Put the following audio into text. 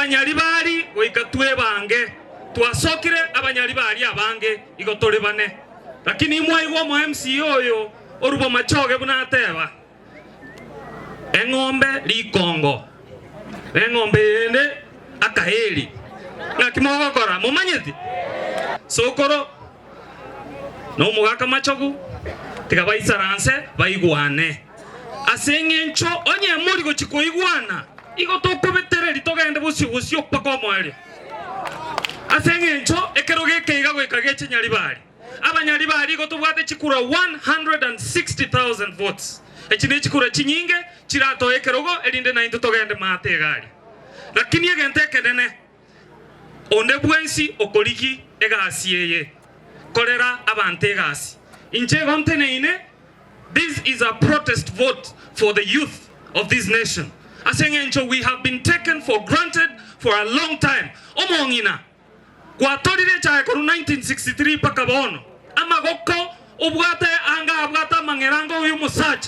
Abanyaribari goika twebange, twasokire abanyaribari abange igo tore bane. Lakini imwaigwa omo MCA oyo orwa Bomachoge buna ateba, Eng'ombe rikongo, na eng'ombe eyende akaeri. Ng'aki mogokora? Momanyeti? Sokoro na omogaka machogu tiga baisaranse baigwane. Ase engencho onye mori gochia koigwana, igo tokobetereria togende bosio bosio mpaka omoerio. Ase engencho ekerogo eke iga goika geche Nyaribari. Abanyaribari igo tobwate chikura 160,000 votes. Echi nechikura chinyinge chiratoe ekerogo erinde naintwe togende maate egari. Lakini egento ekenene, onde bwensi okorigi egasi eye, korera abanto egasi. Inche igo nteneine, this is a protest vote for the youth of this nation. Ase eng'encho we have been taken for granted for a long time. Omong'ina, gwatorire echae korwa 1963 mpaka bono, amagoko obwate anga abwate amang'era anga oyo omosacha.